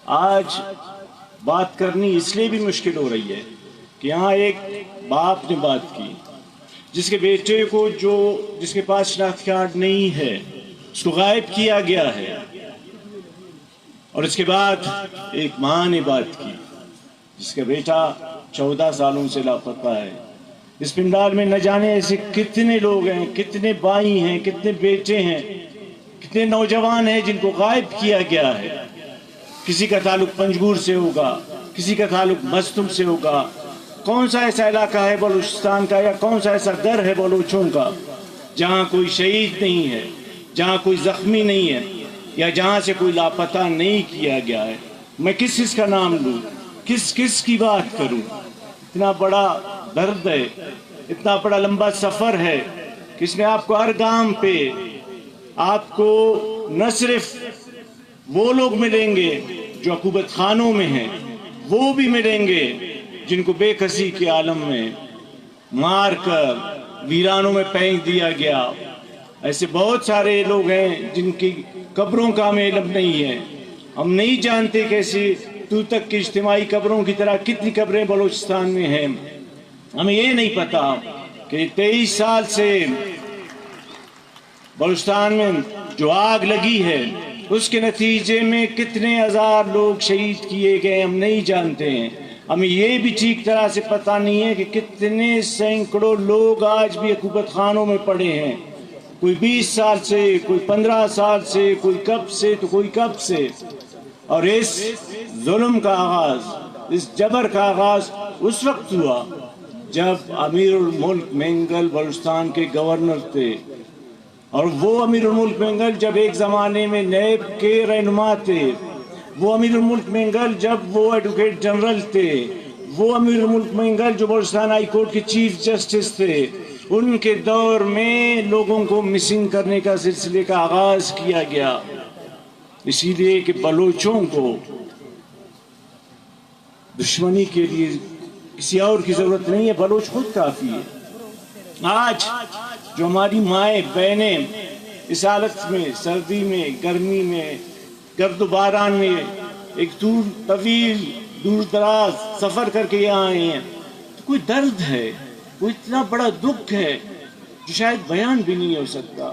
آج بات کرنی اس لیے بھی مشکل ہو رہی ہے کہ یہاں ایک باپ نے بات کی، جس کے بیٹے کو، جو، جس کے پاس شناخت کارڈ نہیں ہے، اس کو غائب کیا گیا ہے۔ اور اس کے بعد ایک ماں نے بات کی، جس کا بیٹا چودہ سالوں سے لاپتہ ہے۔ اس پنڈال میں نہ جانے ایسے کتنے لوگ ہیں، کتنے بھائی ہیں، کتنے بیٹے ہیں، کتنے نوجوان ہیں جن کو غائب کیا گیا ہے۔ کسی کا تعلق پنجگور سے ہوگا، کسی کا تعلق مستونگ سے ہوگا۔ کون سا ایسا علاقہ ہے بلوچستان کا یا کون سا ایسا گھر ہے بلوچوں کا جہاں کوئی شہید نہیں ہے، جہاں کوئی زخمی نہیں ہے یا جہاں سے کوئی لاپتہ نہیں کیا گیا ہے؟ میں کس کس کا نام لوں، کس کس کی بات کروں؟ اتنا بڑا درد ہے، اتنا بڑا لمبا سفر ہے کہ اس میں آپ کو ہر گام پہ آپ کو نہ صرف وہ لوگ ملیں گے جو عقوبت خانوں میں ہیں، وہ بھی ملیں گے جن کو بے کسی کے عالم میں مار کر ویرانوں میں پھینک دیا گیا۔ ایسے بہت سارے لوگ ہیں جن کی قبروں کا ہمیں علم نہیں ہے۔ ہم نہیں جانتے کہ ایسی تک کی اجتماعی قبروں کی طرح کتنی قبریں بلوچستان میں ہیں۔ ہمیں یہ نہیں پتا کہ تئیس سال سے بلوچستان میں جو آگ لگی ہے، اس کے نتیجے میں کتنے ہزار لوگ شہید کیے گئے، ہم نہیں جانتے ہیں۔ ہمیں یہ بھی ٹھیک طرح سے پتہ نہیں ہے کہ کتنے سینکڑوں لوگ آج بھی عقوبت خانوں میں پڑے ہیں، کوئی بیس سال سے، کوئی پندرہ سال سے، کوئی کب سے تو کوئی کب سے۔ اور اس ظلم کا آغاز، اس جبر کا آغاز اس وقت ہوا جب امیر الملک مینگل بلوچستان کے گورنر تھے۔ اور وہ امیر الملک مینگل جب ایک زمانے میں نیب کے رہنما تھے، وہ امیر الملک مینگل جب وہ ایڈوکیٹ جنرل تھے، وہ امیر الملک مینگل جو بلوچستان ہائی کورٹ کے چیف جسٹس تھے، ان کے دور میں لوگوں کو مسنگ کرنے کا سلسلے کا آغاز کیا گیا۔ اسی لیے کہ بلوچوں کو دشمنی کے لیے کسی اور کی ضرورت نہیں ہے، بلوچ خود کافی ہے۔ آج جو ہماری مائیں بہنیں اس حالت میں، سردی میں، گرمی میں، گرد و باران میں ایک دور طویل، دور دراز سفر کر کے یہاں آئے ہیں، تو کوئی درد ہے، کوئی اتنا بڑا دکھ ہے جو شاید بیان بھی نہیں ہو سکتا۔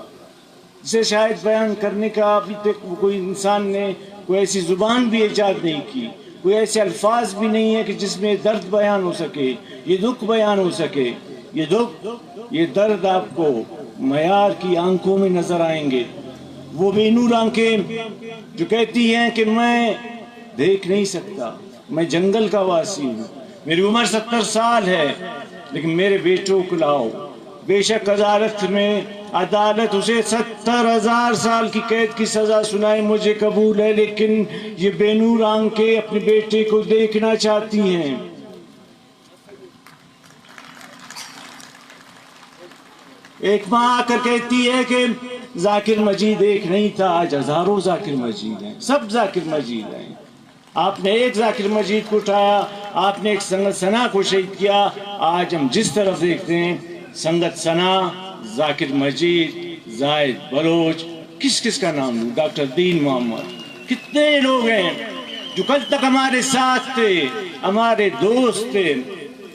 جسے شاید بیان کرنے کا ابھی تک کوئی انسان نے کوئی ایسی زبان بھی ایجاد نہیں کی، کوئی ایسے الفاظ بھی نہیں ہے کہ جس میں درد بیان ہو سکے، یہ دکھ بیان ہو سکے۔ یہ دکھ، یہ درد آپ کو میار کی آنکھوں میں نظر آئیں گے۔ وہ بے نور آنکھیں جو کہتی ہیں کہ میں دیکھ نہیں سکتا، میں جنگل کا واسی ہوں، میری عمر ستر سال ہے، لیکن میرے بیٹوں کو لاؤ۔ بے شک عدالت میں، عدالت اسے ستر ہزار سال کی قید کی سزا سنائے، مجھے قبول ہے، لیکن یہ بے نور آنکھیں اپنے بیٹے کو دیکھنا چاہتی ہیں۔ ایک ماں آ کر کہتی ہے کہ ذاکر مجید ایک نہیں تھا، آج ہزاروں ذاکر مجید ہیں، سب ذاکر مجید ہیں۔ آپ نے ایک ذاکر مجید کو اٹھایا، آپ نے ایک سنگت ثنا کو شہید کیا۔ آج ہم جس طرف دیکھتے ہیں، سنگت ثنا، ذاکر مجید، زاہد بلوچ، کس کس کا نام لوں، ڈاکٹر دین محمد، کتنے لوگ ہیں جو کل تک ہمارے ساتھ تھے، ہمارے دوست تھے۔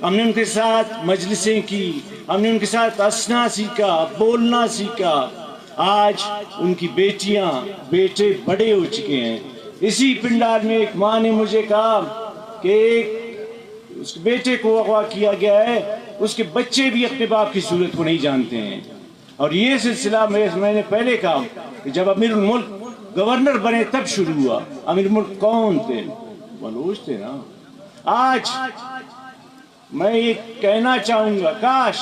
ہم نے ان کے ساتھ مجلسیں کی، ہم نے ان کے ساتھ ہنسنا سیکھا، بولنا سیکھا۔ آج ان کی بیٹیاں، بیٹے بڑے ہو چکے ہیں۔ اسی پنڈال میں ایک ماں نے مجھے کہا کہ ایک اس بیٹے کو اغوا کیا گیا ہے، اس کے بچے بھی اپنے باپ کی صورت کو نہیں جانتے ہیں۔ اور یہ سلسلہ میں، میں نے پہلے کہا کہ جب امیر الملک گورنر بنے تب شروع ہوا۔ امیر الملک کون تھے؟ بلوچ تھے نا۔ آج میں یہ کہنا چاہوں گا، کاش،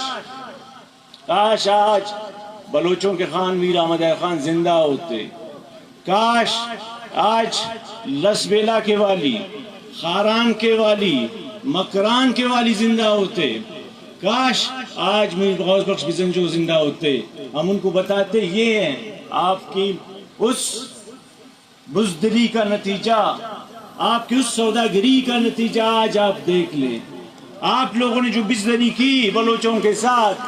کاش آج بلوچوں کے خان میر احمد خان زندہ ہوتے، کاش آج لسبیلہ کے والی، خاران کے والی، مکران کے والی زندہ ہوتے، کاش آج میر غوث بخش بزنجو زندہ ہوتے، ہم ان کو بتاتے۔ یہ ہیں آپ کی اس بزدلی کا نتیجہ، آپ کی اس سوداگری کا نتیجہ آج آپ دیکھ لیں۔ آپ لوگوں نے جو بزدلی کی بلوچوں کے ساتھ،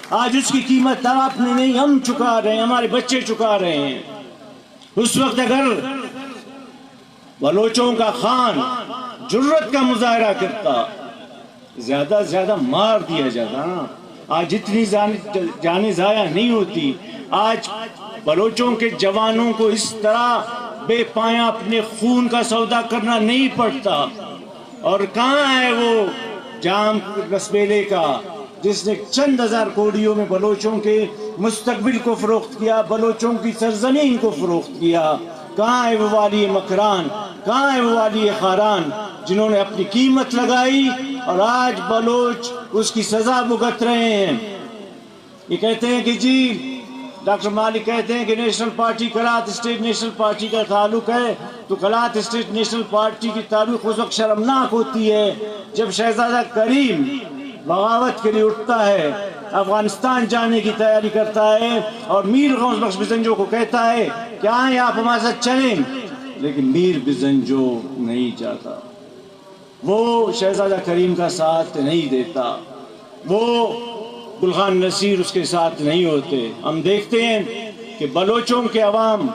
آج اس کی قیمت آپ نے نہیں، ہم چکا رہے ہیں، ہمارے بچے چکا رہے ہیں۔ اس وقت اگر بلوچوں کا خان جرأت کا مظاہرہ کرتا، زیادہ سے زیادہ مار دیا جاتا نا۔ آج اتنی جان-، جانیں ضائع نہیں ہوتی۔ آج بلوچوں کے جوانوں کو اس طرح بے پایہ اپنے خون کا سودا کرنا نہیں پڑتا۔ اور کہاں ہے وہ جام رسبیلے کا، جس نے چند ہزار کوڑیوں میں بلوچوں کے مستقبل کو فروخت کیا، بلوچوں کی سرزمین کو فروخت کیا؟ کہاں ہے وہ والی مکران؟ کہاں ہے وہ والی خاران، جنہوں نے اپنی قیمت لگائی اور آج بلوچ اس کی سزا بھگت رہے ہیں؟ یہ کہتے ہیں کہ جی، ڈاکٹر مالک کہتے ہیں کہ national party, Kalat state national party کا تعلق ہے، تو قلات اسٹیٹ نیشنل پارٹی کی تعلق اس وقت شرمناک ہوتی ہے جب شہزادہ کریم بغاوت کے لیے اٹھتا ہے، افغانستان جانے کی تیاری کرتا ہے اور میر غوث بخش بزنجو کو کہتا ہے کہ آئیں، آپ ہمارے ساتھ چلیں، لیکن میر بزنجو نہیں جاتا۔ وہ شہزادہ کریم کا ساتھ نہیں دیتا، وہ گل خان نصیر اس کے ساتھ نہیں ہوتے۔ ہم دیکھتے ہیں کہ بلوچوں کے عوام،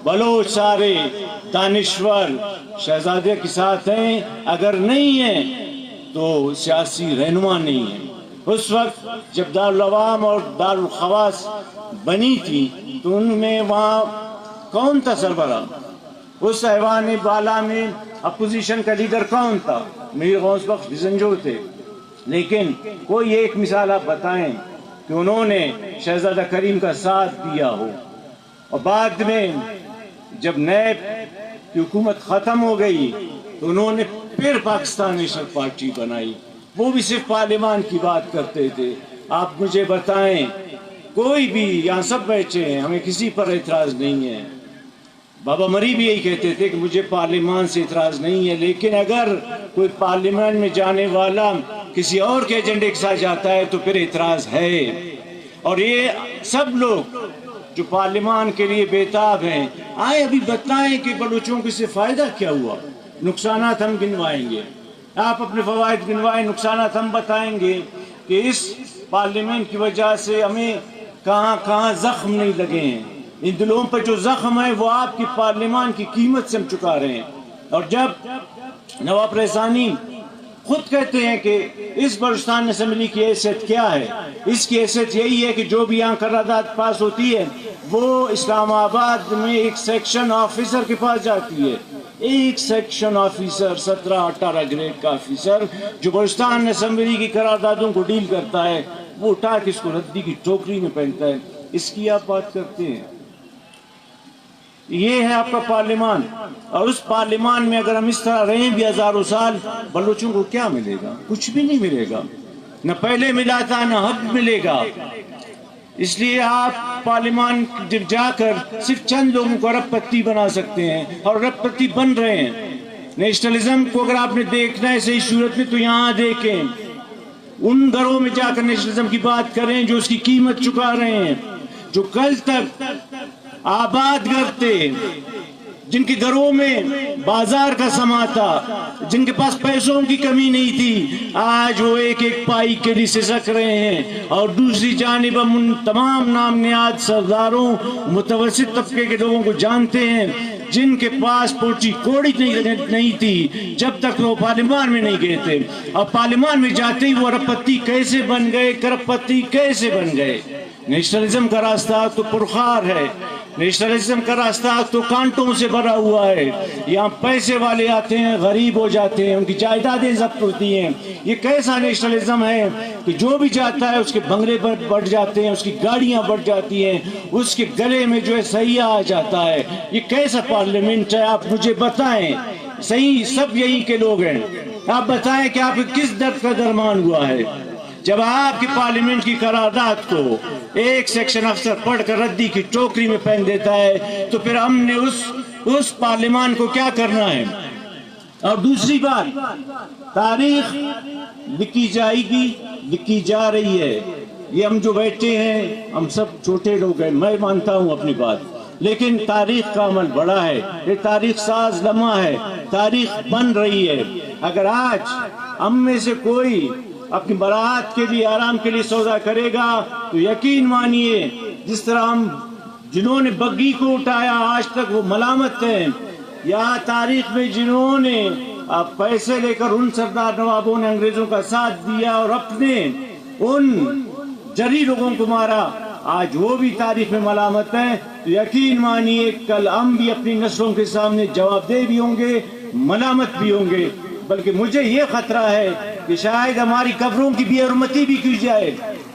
بلوچ سارے دانشور شہزادے کے ساتھ ہیں، اگر نہیں ہیں تو سیاسی رہنما نہیں ہیں۔ اس وقت جب دارالعوام اور دارالخواص بنی تھی تو ان میں وہاں کون تھا سربراہ؟ اس ایوان بالا میں اپوزیشن کا لیڈر کون تھا؟ میر غوث بخش بزنجو تھے۔ لیکن کوئی ایک مثال آپ بتائیں کہ انہوں نے شہزادہ کریم کا ساتھ دیا ہو۔ اور بعد میں جب نیب کی حکومت ختم ہو گئی تو انہوں نے پھر پاکستان نیشنل پارٹی بنائی، وہ بھی صرف پارلیمان کی بات کرتے تھے۔ آپ مجھے بتائیں، کوئی بھی، یہاں سب بیٹھے ہیں، ہمیں کسی پر اعتراض نہیں ہے۔ بابا مری بھی یہی کہتے تھے کہ مجھے پارلیمان سے اعتراض نہیں ہے، لیکن اگر کوئی پارلیمان میں جانے والا کسی اور کے ایجنڈے کے ساتھ جاتا ہے تو پھر اعتراض ہے۔ اور یہ سب لوگ جو پارلیمان کے لیے بے تاب ہیں، آئیں ابھی بتائیں کہ بلوچوں کو اس سے فائدہ کیا ہوا؟ نقصانات ہم گنوائیں گے، آپ اپنے فوائد گنوائیں، نقصانات ہم بتائیں گے کہ اس پارلیمنٹ کی وجہ سے ہمیں کہاں کہاں زخم نہیں لگے ہیں۔ ان دلوں پر جو زخم ہے وہ آپ کی پارلیمان کی قیمت سے ہم چکا رہے ہیں۔ اور جب نواب رئیسانی خود کہتے ہیں کہ اس بلوچستان اسمبلی کی حیثیت کیا ہے، اس کی حیثیت یہی ہے کہ جو بھی یہاں قرارداد پاس ہوتی ہے وہ اسلام آباد میں ایک سیکشن آفیسر کے پاس جاتی ہے۔ ایک سیکشن آفیسر، سترہ اٹھارہ گریڈ کا آفیسر جو بلوچستان اسمبلی کی قراردادوں کو ڈیل کرتا ہے، وہ اٹھا کے اس کو ردی کی ٹوکری میں پھینکتا ہے۔ اس کی آپ بات کرتے ہیں؟ یہ ہے آپ کا پارلیمان۔ اور اس پارلیمان میں اگر ہم اس طرح رہیں بھی ہزاروں سال، بلوچوں کو کیا ملے گا؟ کچھ بھی نہیں ملے گا۔ نہ پہلے ملا تھا، نہ اب ملے گا۔ اس لیے آپ پارلیمان جب جا کر صرف چند لوگوں کو ارب پتی بنا سکتے ہیں، اور ارب پتی بن رہے ہیں۔ نیشنلزم کو اگر آپ نے دیکھنا ہے صحیح صورت میں تو یہاں دیکھیں، ان گھروں میں جا کر نیشنلزم کی بات کریں جو اس کی قیمت چکا رہے ہیں، جو کل تک آباد گھر تھے، جن کے گھروں میں بازار کا سما تھا، جن کے پاس پیسوں کی کمی نہیں تھی، آج وہ ایک ایک پائی کے لیے سسک رہے ہیں۔ اور دوسری جانب ہم ان تمام نام نہاد سرداروں، متوسط طبقے کے لوگوں کو جانتے ہیں، جن کے پاس پوٹی کوڑی نہیں، نہیں تھی جب تک وہ پارلیمان میں نہیں گئے تھے، اور پارلیمان میں جاتے ہی وہ ارب پتی کیسے بن گئے، کرب پتی کیسے بن گئے۔ نیشنلزم کا راستہ تو پرخار ہے، نیشنلزم کا راستہ تو کانٹوں سے بھرا ہوا ہے۔ یہاں پیسے والے آتے ہیں، غریب ہو جاتے ہیں، ان کی جائیدادیں ضبط ہوتی ہیں۔ یہ کیسا نیشنلزم ہے کہ جو بھی جاتا ہے اس کے بنگلے بڑھ، بڑھ جاتے ہیں، اس کی گاڑیاں بڑھ جاتی ہیں، اس کے گلے میں جو ہے سہیا آ جاتا ہے؟ یہ کیسا پارلیمنٹ ہے؟ آپ مجھے بتائیں، صحیح سب یہیں کے لوگ ہیں، آپ بتائیں کہ آپ کے کس درد کا درمان ہوا ہے؟ جب آپ کی پارلیمنٹ کی قرارداد کو ایک سیکشن افسر پڑھ کر ردی کی ٹوکری میں پھینک دیتا ہے تو پھر ہم نے اس، اس پارلیمان کو کیا کرنا ہے؟ اور دوسری بات، تاریخ لکھی جائے گی، لکھی جا رہی ہے۔ یہ ہم جو بیٹھے ہیں، ہم سب چھوٹے لوگ ہیں، میں مانتا ہوں اپنی بات، لیکن تاریخ کا عمل بڑا ہے۔ یہ تاریخ ساز لمحہ ہے، تاریخ بن رہی ہے۔ اگر آج ہم میں سے کوئی اپنی براءت کے لیے، آرام کے لیے سودا کرے گا تو یقین مانیے، جس طرح ہم، جنہوں نے بگی کو اٹھایا، آج تک وہ ملامت ہیں، یا تاریخ میں جنہوں نے، آ، پیسے لے کر ان سردار نوابوں نے انگریزوں کا ساتھ دیا اور اپنے ان جری لوگوں کو مارا، آج وہ بھی تاریخ میں ملامت ہیں۔ تو یقین مانیے، کل ہم بھی اپنی نسلوں کے سامنے جواب دہ بھی ہوں گے، ملامت بھی ہوں گے۔ بلکہ مجھے یہ خطرہ ہے کہ شاید ہماری قبروں کی بے حرمتی بھی کی جائے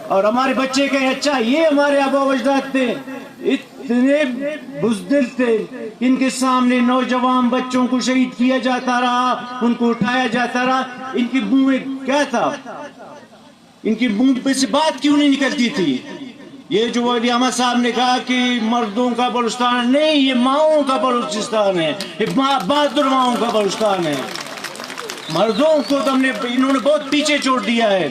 اور ہمارے بچے کہیں، "اچھا، یہ ہمارے آبا و اجداد تھے، اتنے بزدل تھے، ان کے سامنے نوجوان بچوں کو شہید کیا جاتا رہا، ان کو اٹھایا جاتا رہا، ان کے منہ میں کیا تھا؟" ان کی منہ پہ سے بات کیوں نہیں نکلتی تھی؟ یہ جو علی احمد صاحب نے کہا کہ مردوں کا بلوچستان نہیں، یہ ماؤں کا بلوچستان ہے، یہ ماں، بہادر ماؤں کا بلوچستان ہے۔ مردوں کو تو ہم نے، انہوں نے بہت پیچھے چھوڑ دیا ہے۔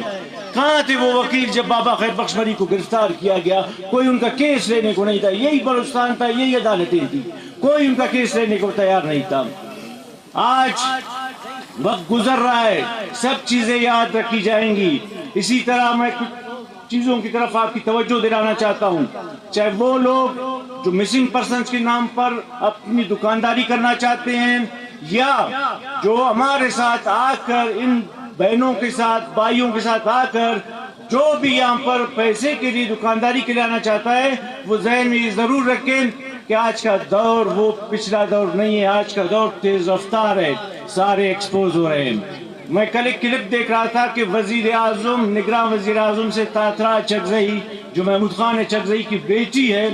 کہاں تھے وہ وکیل جب بابا خیر بخش مری کو گرفتار کیا گیا؟ کوئی ان کا کیس لینے کو نہیں تھا۔ یہی بلوچستان تھا، یہی عدالتیں تھی، کوئی ان کا کیس لینے کو تیار نہیں تھا۔ آج وقت گزر رہا ہے، سب چیزیں یاد رکھی جائیں گی۔ اسی طرح میں کچھ چیزوں کی طرف آپ کی توجہ دلانا چاہتا ہوں، چاہے وہ لوگ جو مسنگ پرسنز کے نام پر اپنی دکانداری کرنا چاہتے ہیں یا جو ہمارے ساتھ آ کر ان بہنوں کے ساتھ، بھائیوں کے ساتھ آ کر جو بھی یہاں پر پیسے کے لیے دکانداری کے لیے آنا چاہتا ہے، وہ ذہن میں یہ ضرور رکھیں کہ آج کا دور وہ پچھلا دور نہیں ہے، آج کا دور تیز رفتار ہے، سارے ایکسپوز ہو رہے ہیں۔ میں کل ایک کلپ دیکھ رہا تھا کہ وزیر اعظم، نگراں وزیر اعظم سے تاترا اچکزئی، جو محمود خان اچکزئی کی بیٹی ہے،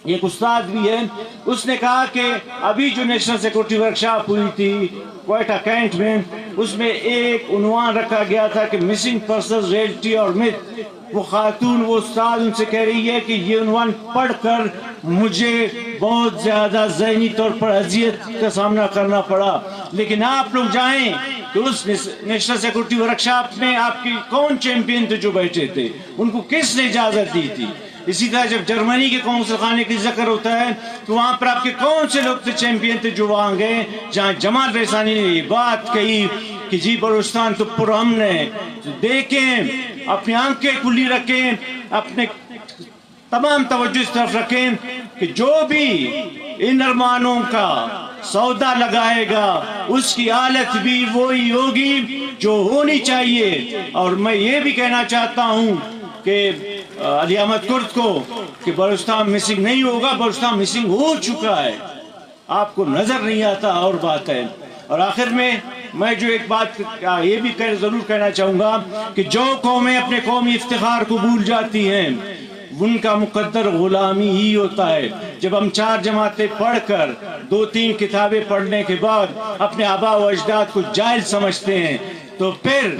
ایک استاد بھی ہے، اس نے کہا کہ ابھی جو نیشنل سیکورٹی ورکشاپ ہوئی تھی کوئٹہ کینٹ میں، اس میں ایک عنوان رکھا گیا تھا کہ مسنگ پرسنز، ریئلٹی اور متھ۔ وہ خاتون، وہ استاد ان سے کہہ رہی ہے کہ یہ عنوان پڑھ کر مجھے بہت زیادہ ذہنی طور پر اذیت کا سامنا کرنا پڑا۔ لیکن آپ لوگ جائیں کہ اس نیس-، نیشنل سیکورٹی ورکشاپ میں آپ کے کون چیمپئن تھے جو بیٹھے تھے، ان کو کس نے اجازت دی تھی؟ اسی طرح جب جرمنی کے قونصل خانے کی ذکر ہوتا ہے تو وہاں پر آپ کے کون سے لوگ تھے، چیمپئن تھے جو وہاں گئے، جہاں جمال رئیسانی نے یہ بات کہی کہ جی بلوچستان تو پرامن ہے۔ تو دیکھیں، اپنی آنکھیں کھلی رکھیں، اپنے تمام توجہ اس طرف رکھیں کہ جو بھی ان ارمانوں کا سودا لگائے گا، اس کی حالت بھی وہی ہوگی جو ہونی چاہیے۔ اور میں یہ بھی کہنا چاہتا ہوں کہ، آ، علی احمد کرد کو کہ بلوچستان مسنگ نہیں ہوگا، بلوچستان مسنگ ہو چکا ہے، آپ کو نظر نہیں آتا، اور بات ہے۔ اور آخر میں میں جو ایک بات، آ، یہ بھی کہہ-، ضرور کہنا چاہوں گا کہ جو قومیں اپنے قومی افتخار کو بھول جاتی ہیں، ان کا مقدر غلامی ہی ہوتا ہے۔ جب ہم چار جماعتیں پڑھ کر، دو تین کتابیں پڑھنے کے بعد اپنے آبا و اجداد کو جاہل سمجھتے ہیں، تو پھر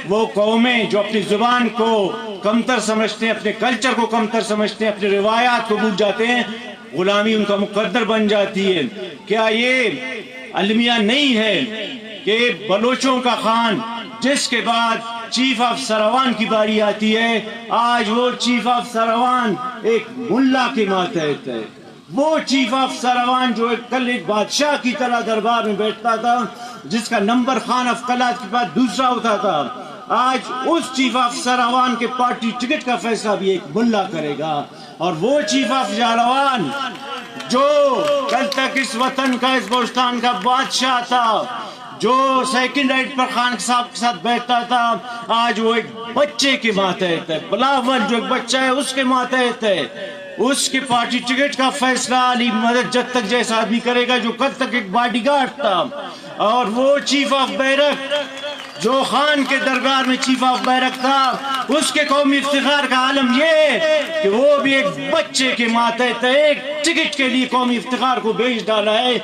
وہ قومیں جو اپنی زبان کو کمتر سمجھتے ہیں، اپنے کلچر کو کمتر سمجھتے ہیں، اپنی روایات کو بھول جاتے ہیں، غلامی ان کا مقدر بن جاتی ہے۔ کیا یہ المیہ نہیں ہے کہ بلوچوں کا خان، جس کے بعد چیف آف سراوان کی باری آتی ہے، آج وہ چیف آف سراوان ایک ملا کے ماتحت ہے؟ وہ چیف آف سراوان جو ایک، کل ایک بادشاہ کی طرح دربار میں بیٹھتا تھا، جس کا نمبر خان آف قلات کے بعد دوسرا ہوتا تھا، آج اس چیف آف سراوان کے پارٹی ٹکٹ کا فیصلہ بھی ایک ملا کرے گا۔ اور وہ چیف آف جالاوان جو کل تک اس وطن کا، اس بلوچستان کا بادشاہ تھا، جو سیکنڈ رائٹ پر خان صاحب کے ساتھ بیٹھتا تھا، آج وہ ایک بچے کے ماتحت ہے۔ بلاول جو ایک بچہ ہے، اس کے ماتحت ہے۔ اس کے پارٹی ٹکٹ کا فیصلہ علی مدد جتک جیسا آدمی کرے گا، جو کل تک ایک باڈی گارڈ تھا۔ اور وہ چیف آف بیرک جو خان کے دربار میں چیف آف بیرک تھا، اس کے قومی افتخار کا عالم یہ ہے کہ وہ بھی ایک بچے کے ماتحت ہے، ایک ٹکٹ کے لیے قومی افتخار کو بیچ ڈالا ہے۔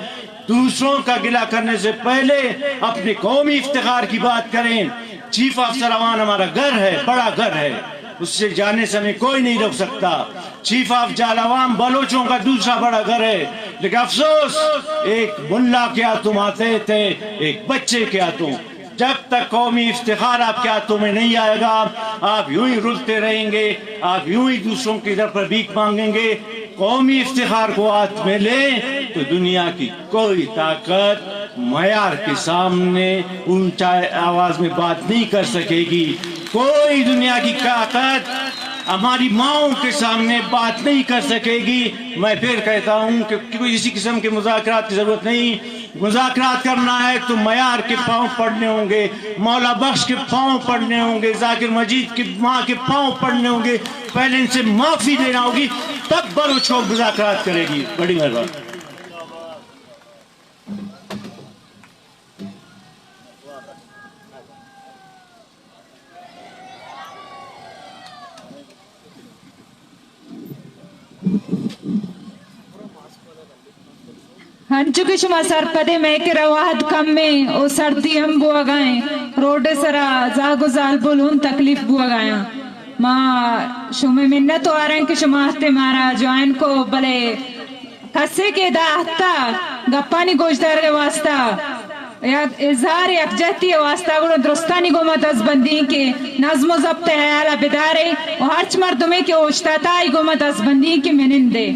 دوسروں کا گلہ کرنے سے پہلے اپنے قومی افتخار کی بات کریں۔ چیف آف سراوان ہمارا گھر ہے، بڑا گھر ہے، اس سے جانے سے ہمیں کوئی نہیں روک سکتا۔ چیف آف جالاوان بلوچوں کا دوسرا بڑا گھر ہے، لیکن افسوس، ایک ملا کے ہاتھوں ماتحت ہے، ایک بچے کے ہاتھوں۔ جب تک قومی افتخار آپ کے ہاتھوں میں نہیں آئے گا، آپ یوں ہی رلتے رہیں گے، آپ یوں ہی دوسروں کی در پر بھیک مانگیں گے۔ قومی افتخار کو ہاتھ میں لیں تو دنیا کی کوئی طاقت معیار کے سامنے اونچا آواز میں بات نہیں کر سکے گی۔ کوئی دنیا کی طاقت ہماری ماؤں کے سامنے بات نہیں کر سکے گی۔ میں پھر کہتا ہوں کہ کوئی اسی قسم کے مذاکرات کی ضرورت نہیں۔ مذاکرات کرنا ہے تو میار کے پاؤں پڑنے ہوں گے، مولا بخش کے پاؤں پڑنے ہوں گے، ذاکر مجید کی ماں کے پاؤں پڑنے ہوں گے، پہلے ان سے معافی لینا ہوگی، تب بلوچ قوم مذاکرات کرے گی۔ بڑی مہربانی۔ انچو کہ شما سرپدے، مئے کرا وہد کمیں و سردی ہم بوگا ایں، روڈ سرا زاگ و زالبول ہم تکلیف بوگا ایں۔ ما شمئے منت واریں کہ شما ہستے مارا جوائن کو، بلے کسے کہ ادا اہتا گپانی گوشدارگ ء واسطہ، یک اظہار یکجہتی ء واسطہ، گڑا درستانی گوما دزبندی کہ نظم و ضبط ء ہیال ء بدارے و ہرچ مردمے کہ اوشتاتا آئی گوما دزبندی کہ منندے۔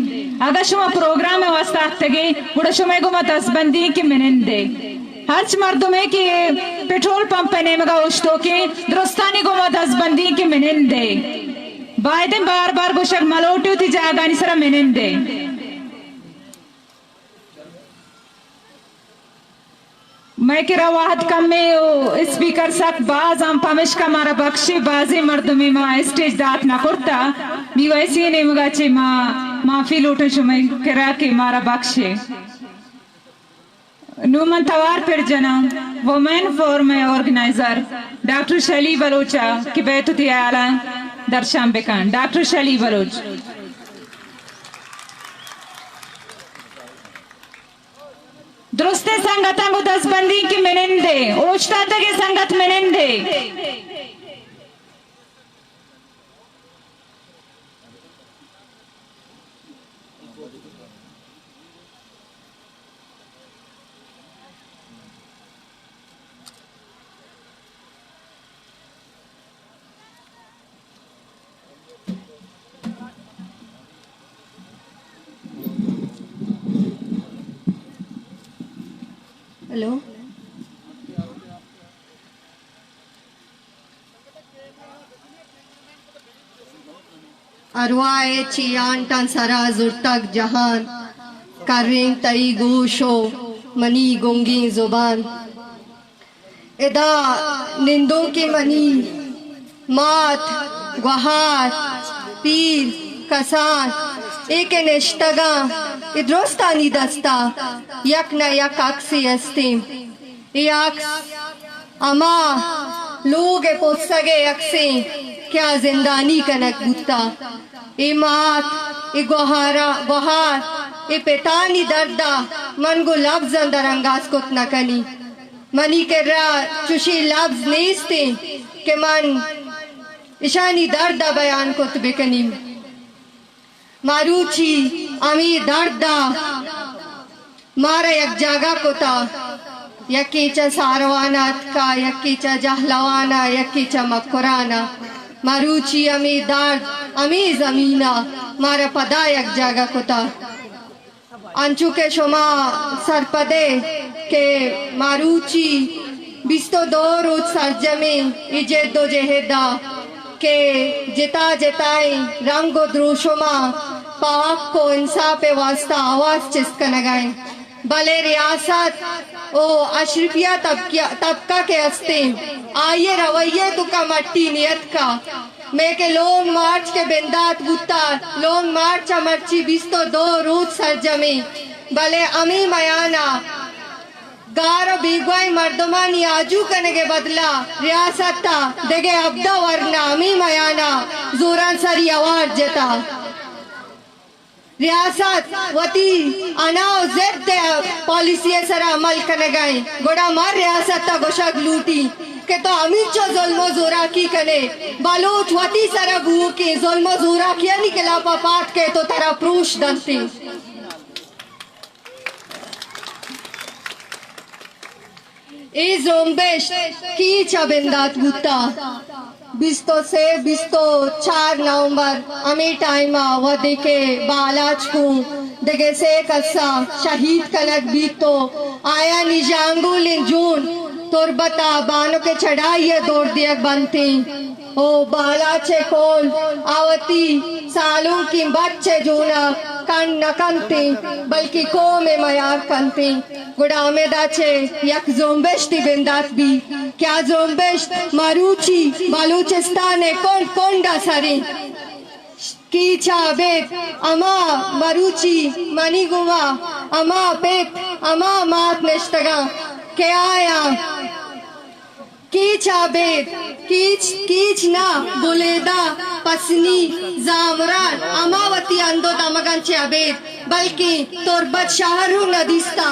اگہ شما پروگرام ء واسطہ اتکگے، گڑا شمئے گوما دزبندی کہ منندے۔ ہرچ مردمے کہ پٹرول پمپ ء نیمگا اوشتوکیں، درستانی گوما دزبندی کہ منندے۔ بایدیں بار بار گوشگ ملوٹے، وتی جاگانی سرا منندے۔ مئے کرا وہد کمے و اسپیکر سک باز آں، پمشکا مارا بخشے، بازیں مردمے ما اسٹیج دات نہ کرتا۔ بی وائی سی نیمگا چے ما معافی لوٹیں شمئے کرا کہ مارا بخشے۔ نوں من توار پر جناں وومن فورم ء آرگنائزر ڈاکٹر شلی بلوچ ء کہ بیت وتی ہیالاں درشان بکن۔ ڈاکٹر شلی بلوچ۔ درستیں سنگتاں گوں دزبندی کہ منندے، اوشتاتگیں سنگت منندے۔ ہیلو۔ ارواہ ء چیانٹاں سرا زرتگ جہان، کریں تئی گوش و منی گنگیں زبان۔ ادا نندوکیں منی مات، گوہار، پیر، کسان، اے کہ نشتگاں، اے درستانی دستا یک نہ یک عکسے استیں۔ اے عکس ہما لوگ ء پسگ ء عکسیں کہ آ زندانی کنگ بوتا۔ اے مات، اے گوہارا، گوہار، اے پتانی دردا من گوں لبزاں درانگاز کت نہ کنی۔ منی کرا چوشیں لبز نیستیں کہ من اشانی دردا بیان کت بکنیم۔ مروچی ہمے درد ء مارا یک جاگہ کتا، یکے چہ ساروان ء اتکا، یکے چہ جہلوان ء، یکے چہ مکران ء۔ مروچی ہمے درد، ہمے زمین ء مارا پدا یک جاگہ کتا۔ انچو کہ شما سرپدے کہ مروچی بیست و دو روچ سرجمیں اے جد و جہد ء کہ جتا جتائیں رنگ و دروشماں پہ حق و انصاف ء واسطہ آواز چست کنگ ء انت، بلے ریاست و اشرفیہ طبقہ، طبقہ کہ استیں، آئی ء رویہ ء توکا مٹی نیتکا۔ مئے کہ لونگ مارچ کہ بندات بوتا، لونگ مارچ ء مرچی بیست و دو روچ سرجمیں، بلے ہمے میان ء گار و بیگواہیں مردمانی آجو کنگ ء بدلا ریاست ء دگہ ہبدہ ورنا ہمے میان ء زورانسری اوار جتا۔ ریاست وتی انا و ضد ء پالیسی ء سرا عمل کنگ ء انت، گڑا ما ریاست ء گوشگ لوٹی کہ تو ہمینچو ظلم و زوراکی کنے، بلوچ وتی سرا بوؤکیں ظلم و زوراکیانی خلاف ء پاد کئے تو ترا پروش دنت انت۔ اے زرمبشت کیچ ء بندات بوتا۔ بیست و سے، بیست و چار نومبر ہمے ٹائم ء وھدے کہ بالاچ گوں دگہ سے کس ء شہید کنگ بیت و آیانی ژانگولیں جون تربت ء بانک ء چڑھائی ء دور دیگ بنت انت۔ او بالاچ ءِ قول آ وتی سالونکیں بچ ءِ جون ءَ کنڈ نہ کنت انت، بلکیں قوم ءِ میار کنت انت۔ گڑا ہمدا چہ یک زرمبشتے بندات بیت کہ آ زرمبشت مروچی بلوچستان ءِ کنڈ کنڈ ءَ سر انت۔ کیچ ءَ ابید ہما مروچی منی گوما ہما پت، ہما مات نشتگ انت کہ آیاں کیچ ءَ ابید، کیچ، کیچ نہ، بلیدہ، پسنی، زامران، ہما وتی ہند ءُ دمگاں چہ ابید، بلکیں تربت شہر رو نہ دیستہ،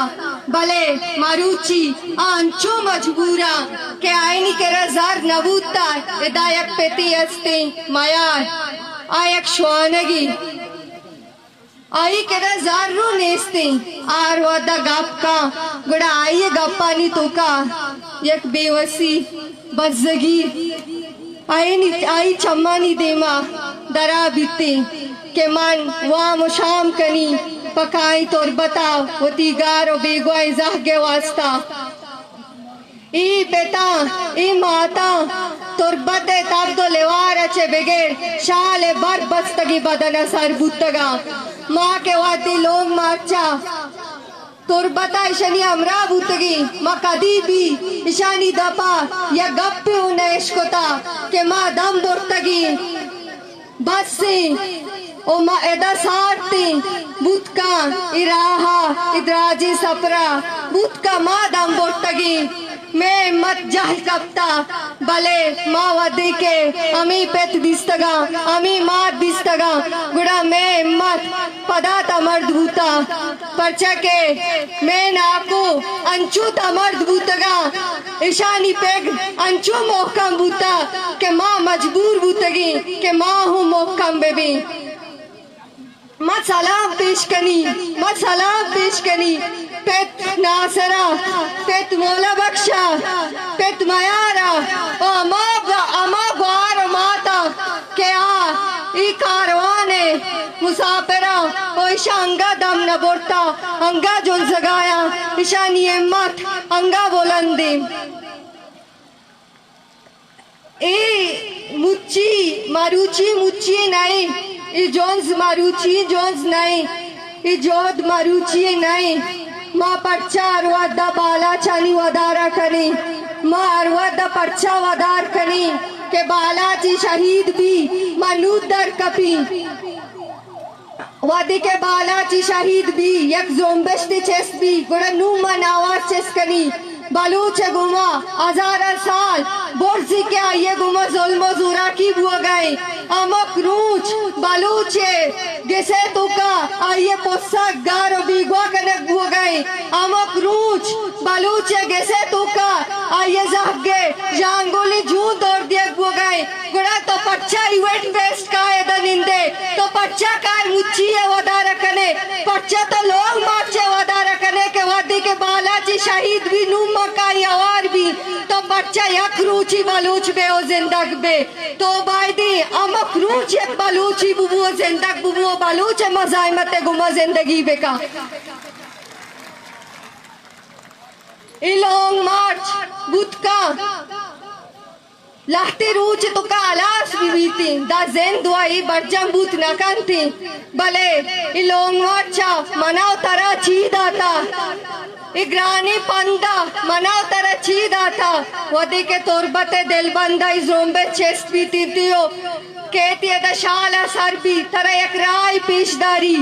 بلے مروچی آ انچو مجبور انت کہ آیانی کرا زر نہ بوتہ، ادا یک پتے استیں میار، آ یک شوانگے۔ آئی کرا زر رو نیستیں، آ ہر وہدا گپ کن، گڑا آئی گپانی توکا یک بے وسی، بزگی، آئی، آئی چمانی دیما درا بیتیں کہ من وام و شام کنی پہ کائیں تربتا وتی گار و بیگواہیں زہگ ءِ واستا۔ اے پتاں، اے ماتاں، تربت ءِ تبد ءُ لوار ءَ چہ بگر شال ءِ بر بستگیں بدن ءَ سر بوتگ اَنت۔ ما کہ وہدے لونگ مارچ ءَ تربت ءَ اشانی ہمراہ بوتگیں، ما کدی بھی اشانی دپ ءَ یک گپے اوں نہ اشکتہ کہ ما دم برتگیں۔ بس ایں، او ما ادا سارتیں، بوت کن اے راہ ءَ، اے دراجیں سپر ءَ، بوت کن ما دم برتگیں، مئے ہمت جہل کپتہ، بلے ما وہدے کہ ہمے پت دیستگاں، ہمے مات دیستگاں، گڑا مئے ہمت پدا تمرد بوتہ۔ پرچا کہ مئے ناکو انچو تمرد بوتگاں، اشانی پگر انچو مہکم بوتہ کہ ما مجبور بوتگیں کہ ما ہوں مہکم ببیں۔ ما سلام پیش کنی، ما سلام پیش کنی پت ناصرا، پت مولا بخشا، پت میارا، و ہما، ہما گوار و ماتا کہ آ ای کاروان ءِ مسافراں و ایشاں انگا دم نہ برتا، انگا جنزگایاں، ایشانی ہمت انگا بلندیں۔ اے مچی مروچی مچی نئیں، اے جنز مروچی جنز نئیں، اے جہد مروچی نئیں۔ ما پرچا ہر وہدا بالاچانی ودارا کنیں؟ ما ہر وہدا پرچا ودار کنیں کہ بالاچی شہید بی، ما نود در کپیں۔ وہدے کہ بالاچی شہید بی، یک زمبشتے چست بی، گڑا نوں من آواز چست کنی۔ بلوچ ءِ گوما ہزاراں سال برزی کہ آئی ءِ گوما ظلم و زوراکی بوگا ایں۔ ہمک روچ بلوچ ءِ گس ءِ توکا آئی ءِ پسگ، گار و بیگواہ کنگ بوگا ایں۔ ہمک روچ بلوچ ءِ گس ءِ توکا آئی ءِ زہگ ءِ ژانگولی جون دور دیگ بوگا ایں۔ گڑا تو پرچا ایونٹ بیسڈ کائے ادا نندے؟ تو پرچا کائے مچی ءِ ودار ءَ کنے؟ پرچا تو لونگ مارچ ءِ ودار ءَ کنے کہ وہدے کہ بالاچی شہید بی، نوں ما کائی ہوار بی، تو پرچا یک روچی بلوچ بے و زندگ بے؟ تو بایدیں ہمک روچ یک بلوچی ببو و زندگ ببو و بلوچ ءِ مزاحمت ءِ گوما زندگی بکا۔ اے لونگ مارچ بوت کن۔ لہتے روچ توکا ہلاس بہ بیتیں، داں زند و اے برجم بوت نہ کنتیں، بلے اے لونگ مارچ ءَ منا و ترا چی داتا؟ اے گرانیں پند ءَ منا و ترا چی داتا؟ وہدے کہ تربت ءِ دلبند ءَ اے زرمبے چست بیتیں تیو کہ تئی ادا شال ءَ سر بی، ترا یک راہے پیش داری۔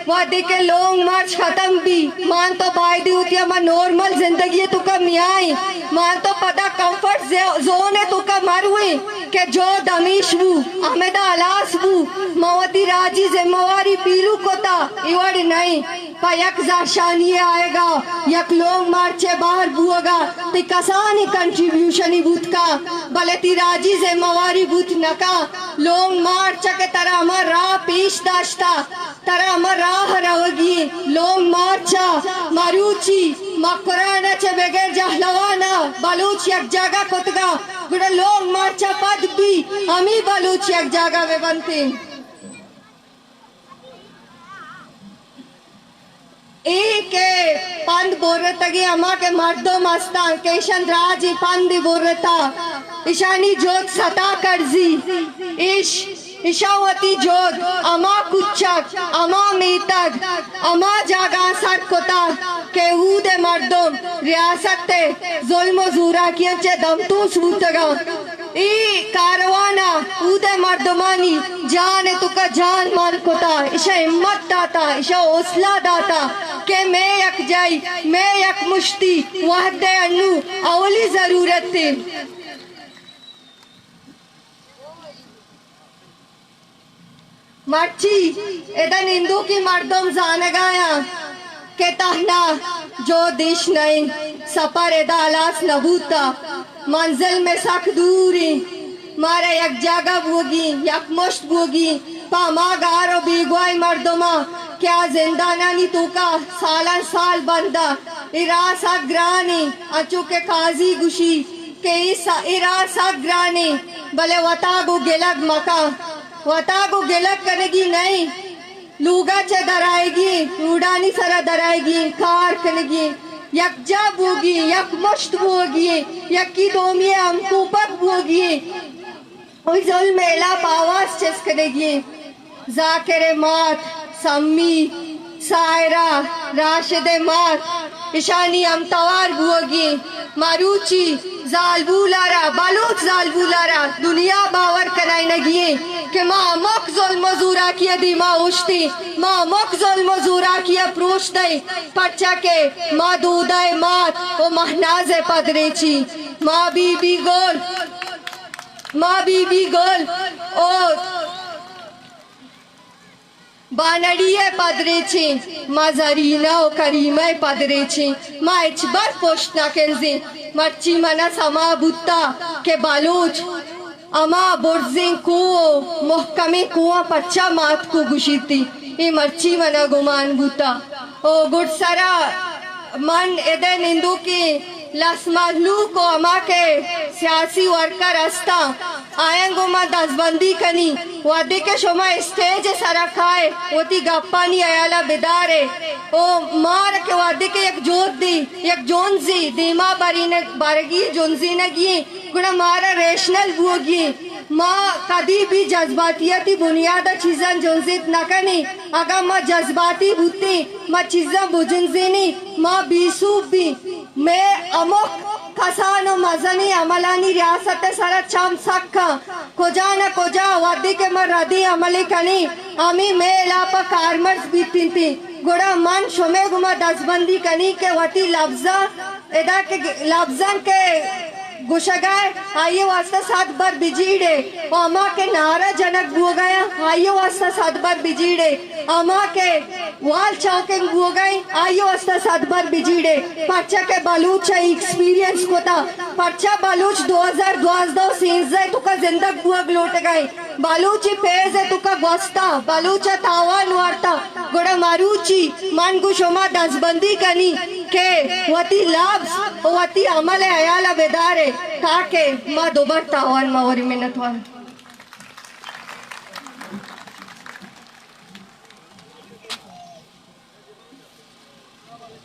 وہدے کہ لونگ مارچ ختم بی، مان تو بایدیں وتی ہما نارمل زندگی ءِ توکا میائیں، مان تو پدا کمفرٹ زو-، زون ءِ توکا مرویں کہ جہد ہمیش بو، ہمدا ہلاس بو، ما وتی راجی ذمہ واری پیلو کتا، اے وڑ نئیں۔ پہ یک زہرشانی ءِ آیگا، یک لونگ مارچ ءِ بہر بوگا تئی کسانیں کنٹریبیوشنے بوت کن، بلے تئی راجی ذمہ واری بوت نہ کن۔ لونگ مارچ ءَ کہ ترا ہما راہ پیش داشتا، ترا ہما راہ ءَ روگی ایں۔ لونگ مارچ ءَ مروچی مکران ءَ چہ بگر جہلوان ءَ بلوچ یک جاگہ کتگا، گڑا لونگ مارچ ءَ پد بی ہمے بلوچ یک جاگہ بہ بنتیں۔ اے کہ پند برتگیں، ہما کہ مردم ہستاں کہ ایشاں دراجیں پندے برتا، ایشانی جہد ستا کرزی، ایش، ایشاں وتی جہد ہما کچک، ہما میتگ، ہما جاگہاں سر کتا کہ اود ءِ مردم ریاست ءِ ظلم و زوراکیاں چہ دمتوس بوتگاں۔ اے کاروان ءَ اود ءِ مردمانی جان ءِ توکا جان مان کتا، ایشاں ہمت داتا، ایشاں حوصلہ داتا کہ مئے یکجائی، مئے یک مشتی وھد ءِ انو اولی ضرورت ایں۔ مرچی ادا نندوکیں مردم زانگایاں کہ تہنا جہد ایش نہ انت، سپر ادا ہلاس نہ بوتا، منزل مئے سک دور انت، مارا یک جاگہ بوگی، یک مشت بوگی، پہ ہما گار و بیگواہیں مردماں کہ آ زندانانی توکا سالان سال بندا، اے راہ سک گران انت، انچو کہ قاضی گوشی، کہ اے س-، اے راہ سک گرانیں، بلے وتا گوں گلگ مکن، وتا گوں گلگ کنگی نئیں، لوگا چہ درائیگی، روڈانی سرا درائیگی، کار کنگی، یکجا بوگی، یک مشت بوگی، یکی دومی ہمکوپگ بوگی۔ اے ظلم ءِ ہلاپ آواز چست کنگی انت۔ ذاکر ءِ مات، سمی، سائرہ، راشد ءِ مات، اشانی ہم توار بوگی انت۔ مروچی زالبول ءَ را، بلوچ زالبول ءَ را دنیا باور کنائینگی انت کہ ما ہمک ظلم و زوراکی ءِ دیما اوشتیں، ما ہمک ظلم و زوراکی ءَ پروش دئیں، پرچا کہ ما دودہ ءِ مات و مہناز ءِ پدریچیں۔ ما بی بی گل ما بی بی گل او بانڑی ءِ پدریچیں، ما زرینہ و کریمہ ءِ پدریچیں، ما ہچبر پشت نہ کنزیں۔ مرچی منا سما بوتا کہ بلوچ ہما برزیں کوہ و مہکمیں کوہاں پرچا مات کو گوشیتی، اے مرچی منا گمان بوتا۔ او گڈسرا من ادء نندوکیں لس مہلوک و ہما کہ سیاسی ورکر ہستاں، آیاں گوں من دزبندی کنی، وہدے کہ شما اسٹیج ء سرا کائے، وتی گپانی ہیالا بدارے۔ او مار کہ وہدے کہ یک جہدی، یک جنزی دیما برین-، برگی جنزینگی، گڑا مارا ریشنل بوگی۔ ما کدی بھی جذباتیاتی بنیاد ء چیزاں جنزیت نہ کنیں۔ اگاں ما جذباتی بوتیں، ما چیزاں بجنزینیں، ما بے سوب بیں۔ مئے ہمک کسان و مزنیں عملانی ریاست ء سرا چم سک آں۔ کجا نہ کجا وہدے کہ ما ردیں عملے کنیں، ہمے مئے ہلاپ ء کارمرز بیت انت۔ گڑا من شمئے گوما دزبندی کنیں کہ وتی لبزاں ادا کہ گ-، لبزاں کہ گوشگ ء آئی ء واستہ سد بر بجیڑے، و ہما کہ نعرہ جنگ بوگ ء آئی ء واستہ سد بر بجیڑے، ہما کہ وال چوکنگ بوگ ء آئی ء واستہ سد بر بجیڑے۔ پرچا کہ بلوچ ء ایکسپیرینس کتا، پرچا بلوچ دو ہزار دوازدہ و سینزدہ ء توکا زندگ بوگ لوٹگ ء، بلوچ ء پیز ء توکا گوستا، بلوچ ء تاوان وارتا۔ گڑا مروچی من گوں شما دزبندی کنی کہ وتی لبز و وتی عمل ء ہیال ء بدارے تاکہ ما دوبر تاوان مہ وریں۔ منتوار۔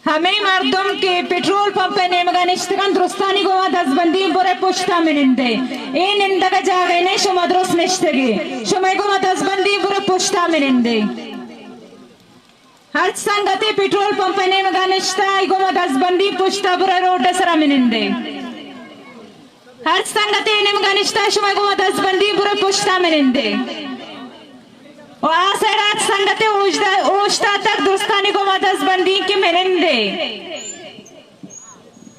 ہمے مردم کہ پٹرول پمپ ء نیمگ ء نشتگ انت، درستانی گوما دزبندی برے پشتا منندے۔ اے نندگ ء جاگہ نے، شما درست نشتگے۔ شمئے گوما دزبندی برے پشتا منندے۔ ہرچ سنگتے پٹرول پمپ ء نیمگ ء نشتہ، آئی گوما دزبندی پشتا برے روڈ ء سرا منندے۔ ہرچ سنگتے نیمگ ء نشتہ، شمئے گوما دزبندی برے پشتا منندے۔ و آ سائیڈ ء ہرچ سنگتے اوشدا-، اوشتاتگ، درستانی گوما دزبندی کہ منندے۔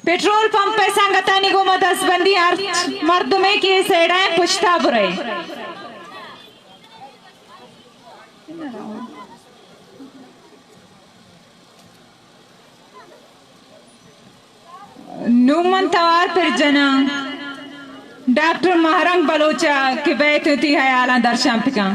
پٹرول پمپ ء سنگتانی گوما دزبندی، ہرچ مردمے کہ اے سائیڈ ء پشتا برے۔ نوں من توار پر جناں ڈاکٹر ماہ رنگ بلوچ ء کہ بیت وتی ہیالاں درشان بکن۔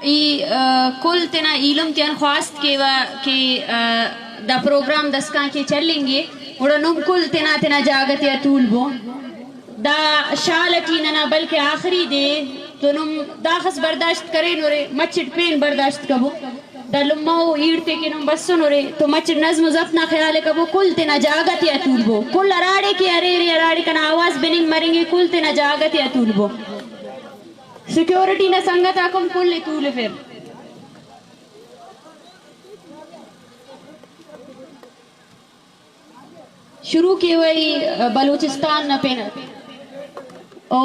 ای، ا، کل تینا ایلم تیان خواست کیوا کہ، ا، دا پروگرام دسکان کہ چلینگے، گڑا نم کل تینا تینا جاگہ تیا تول بو۔ دا شال اٹی ننا بلکہ آخری دے تو نم داخس برداشت کرینورے، مچٹ پین برداشت کبو۔ دا لمہ و ایڑ تے کہ نم بسنورے تو مچٹ نظم و ضبط نا خیال کبو، کل تینا جاگہ تیا تول بو۔ کل ہراڑے کہ اریرے، ہراڑے کنا آواز بننگ مرنگے، کل تینا جاگہ تیا تول بو۔ سیکورٹی نا سنگت آک ہم کل ء تولفر۔ شروع کیوئی بلوچستان نا پن او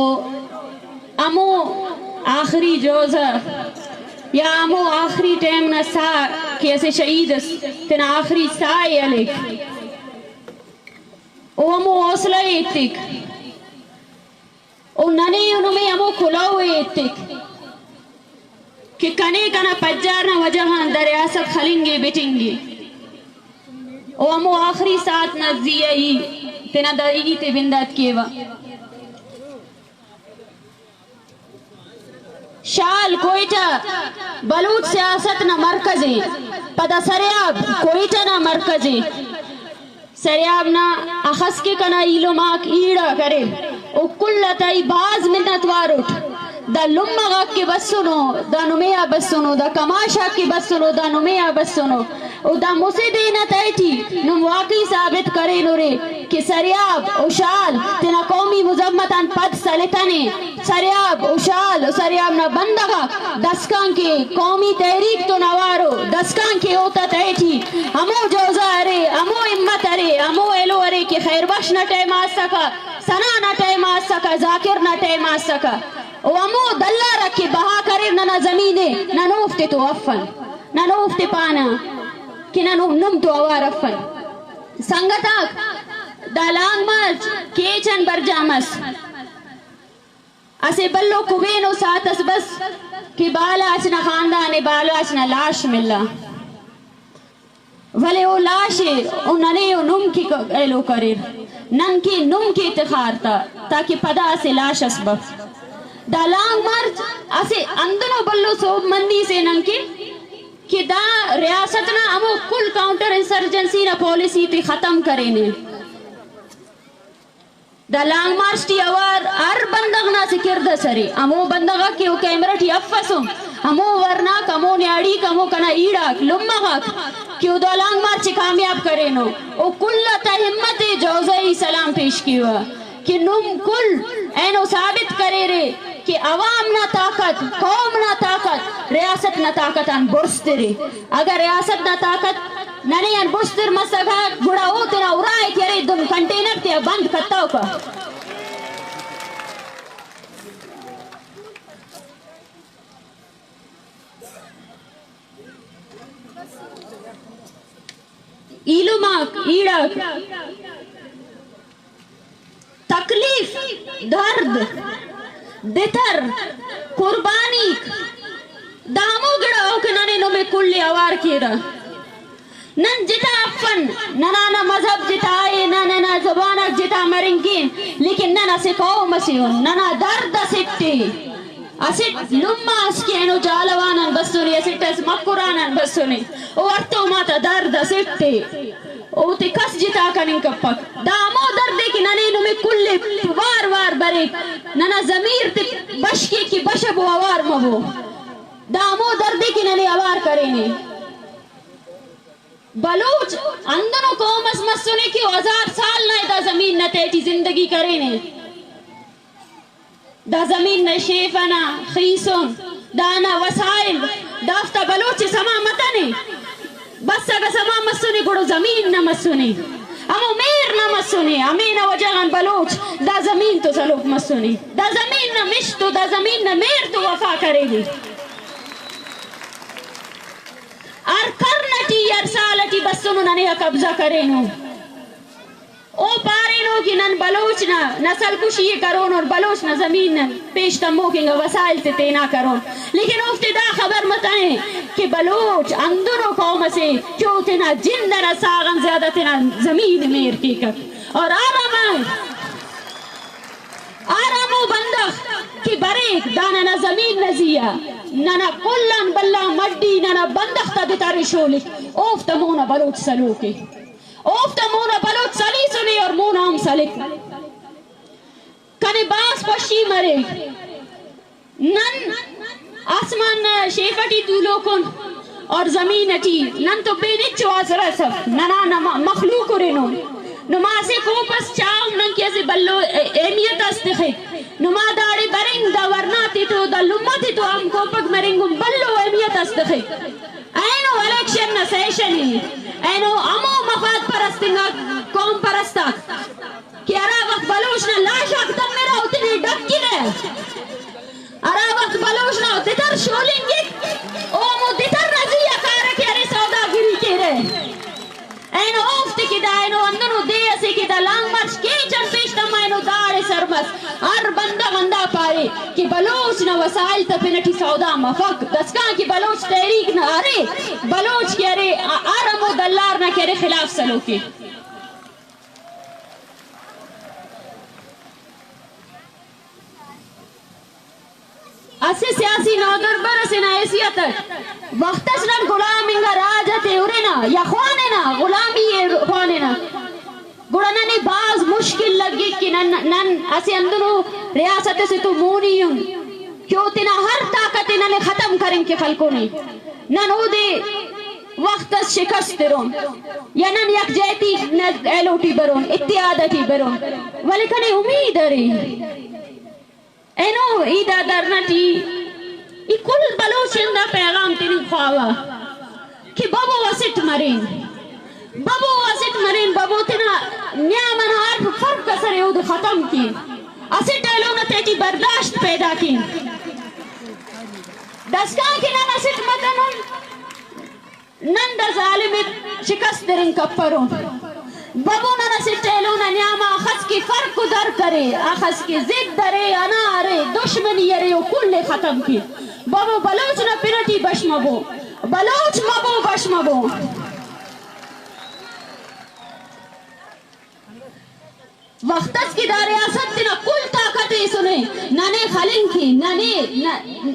ہمو آخری جوزہ یا ہمو آخری ٹائم نا ساہ کہ اسہ شہید اس تینا آخری ساہ ء ہلیک، او ہمو حوصلہ ء ایتک۔ و ننے و نمے ہمو کلہو ء ایتک کہ کنے کنا پجار نا وجہ آن دا ریاست خلنگے بٹنگے۔ و ہمو آخری ساعت نا زی آ ای تینا دا ہیت ء بندات کیوہ۔ شال کوئٹہ بلوچ سیاست نا مرکز ء، پدا سریاب کوئٹہ نا مرکز ء۔ سریاب نا اخس کہ کنا ایلم آک ایڑا کریر، او کل آ تئی بھاز منت وار اٹ۔ دا لمہ غاک کہ بسنو، دا نمے آ بسنو، دا کماش آک کہ بسنو، دا نمے آ بسنو۔ او دا مسہ دے نا تہٹی نم واقعی ثابت کرینرے کہ سریاب و شال تینا قومی مذمت آن پد سلتنے۔ سریاب و شال و سریاب نا بندغ آک دسکان کہ قومی تحریک تون اوارو، دسکان کہ اوتا تہٹی ہمو جوزہ ارے، ہمو ہمت ارے، ہمو ایلو ارے کہ خیر بخش نا ٹائم آ اسکہ، ثنا نا ٹائم آ اسکہ، ذاکر نا ٹائم آ اسکہ، و ہمو دلارک کہ بہا کریر ننا زمین ء، نن اوفتے تو افن، نن اوفتے پانہ کہ نن نم تو اوار افن۔ سنگت آک، دا لانگ مارچ کیچ آن برجا مس۔ اسہ بھلو کبین و ساعت اس بس کہ بالاچ نا خاندان ء بالاچ نا لاش ملا، ولے او لاش ء او ننے و نم کہ ک-، ایلو کریر، نن کہ نم کہ تخار تا، تاکہ پدا اسہ لاش اس بف۔ دا لانگ مارچ اسہ ہندنو بھلو سوب مندی سے نن کہ، کہ دا ریاست نا ہمو کل کاؤنٹر انسرجنسی نا پالیسی تے ختم کرینے۔ دا لانگ مارچ ٹی اوار ہر بندغ نا اسہ کڑد اس ارے، ہمو بندغ آک کہ او کیمرہ ٹی افسن، ہمو ورناک، ہمو نیاڑیک، ہمو کنا ایڑاک، لمہ غاک کہ او دا لانگ مارچ ء کامیاب کرینو۔ او کل آتا ہمت ء جوزہ ء سلام پیش کیوہ کہ نم کل اینو ثابت کریرے کہ عوام نا طاقت، قوم نا طاقت، ریاست نا طاقت آن برزترے۔ اگہ ریاست نا طاقت ننے آن بشتر مسکہ، گڑا او تینا اراہے کہ ارے دن کنٹینر تیا بند کتوکہ۔ ایلم آک، ایڑاک، تکلیف، درد، دتر، قربانیک، دا ہمو گڑا ء کہ ننے نمے کل ء اوار کیرہ۔ نن جتا افن، ننا نا مذہب جتا ء، ننا نا زبان آک جتا مرنگ کین، لیکن نن اسہ قوم اسے ان، ننا درد اسٹ ء۔ اسٹ لمہ اس کہ اینو جہلاوان آن بسنے، اسٹ اس مکران آن بسنے، او ہڑتوم آتا درد اسٹ ء۔ اوتے کس جتا کننگ کپک۔ دا ہمو دردے کہ ننے نمے کل ء وار وار بریک، ننا ضمیر تے بشکے کہ بشبو اوار مبو۔ دا ہمو دردے کہ ننے اوار کرینے۔ بلوچ ہندنو قوم اس مسنے کہ او ہزار سال نا دا زمین نا تہٹی زندگی کرینے۔ دا زمین نا شیف انا خیسن، دانا وسائل، دافتا بلوچ سما متنے۔ بس اگہ سما مسنے گڑا زمین نا مسنے، ہمو مہر نا مسنے۔ ہمے نا وجہ غان بلوچ دا زمین تو سلوک مسنے۔ دا زمین نا مش تو، دا زمین نا مہر تو وفا کرینے۔ ہر کرن اٹی، ہر سال اٹی بسنو ننے آ قبضہ کرینو۔ او پارینو کہ نن بلوچ نا نسل کشی ء کرون اور بلوچ نا زمین نا پیش تموک انگا وسائل تے تینا کرون، لیکن اوفتے دا خبر متنے کہ بلوچ ہندنو قوم اسے کہ او تینا جند انا ساغ آن زیادہ تینا زمین ء مہر کیکک۔ اور ہر ہمو، ہر ہمو بندغ کہ بریک دا ننا زمین نا زی آ، ننا کلان بلا مڈی ننا بندخ تا دتارے شولک، اوفتا مونا بلوچ سلوکے، اوفتا مونا بلوچ سلیسنے اور مونا ہم سلک۔ کنے باز خوشی مرے۔ نن آسمان نا شیف ٹی تولوکن اور زمین ٹی نن تو بے نچو آسرا سف، ننا نما مخلوق رینو۔ نما اسہ کوپس چاہم نن کہ اسہ بھلو اہمیت اس تخک۔ نما داڑے برنگ دا ورنا تے تو دا لمہ تے تو ہم کوپک مرنگ بھلو اہمیت اس تخک۔ اینو الیکشن نا سیشن ای، اینو ہمو مفاد پرست انگا قوم پرست آک کہ ہرا وخت بلوچ نا لاش آک تمرہ او تینے ڈکرہ، ہرا وخت بلوچ نا دتر شولنگک او ہمو دتر نا زی آ کارہ کہ ارے سوداگری کیرہ۔ اینو اوفتے کہ دا اینو ہندنو دے اسے کہ دا لانگ مارچ کیچ آن پیش تما اینو داڑے سر مس۔ ہر بندغ ہندا پارے کہ بلوچ نا وسائل تا پن ٹی سودا مفک، داسکان کہ بلوچ تحریک نا ارے، بلوچ کہ ارے، ہر ہمو دلار نا کہ ارے خلاف سلوکے۔ اسہ سیاسی نودربر اسے نا حیثیت اٹ وخت اس نن غلام انگا راج اتے ہرنہ یا خواننہ، غلامی ء خواننہ، گڑا ننے بھاز مشکل لگک کہ نن، نن اسہ ہندنو ریاست اسے تو مونی ان کہ او تینا ہر طاقت ء ننے ختم کرنگ کہ خلکونے۔ نن اودے وخت اس شکست ترون یا نن یکجہتی نا ایلو ٹی برون، اتحاد ٹی برون، ولے کنے امید ارے۔ اینو ای دا دھرنا ٹی ای کل بلوچ اندا پیغام تننگ خواوہ کہ ببو اسٹ مرین، ببو اسٹ مرین، ببو تینا نیام انا ہر فرق اس ارے اودے ختم کین، اسٹ ایلو نا تہٹی برداشت پیدا کین۔ داسکان کہ نن اسٹ متنن، نن دا ظالم ء شکست درنگ کپرون۔ ببو نن اسٹ ایلو نا نیاما اخس کہ فرق و در کرے، اخس کہ ضد ارے، انا ارے، دشمنی ارے، او کل ء ختم کے۔ ببو بلوچ نا پن ٹی بش مبو، بلوچ مبو، بش مبو۔ وخت اس کہ دا ریاست تینا کل طاقت ایسنے، ننے خلنگ کے، ننے، ن-،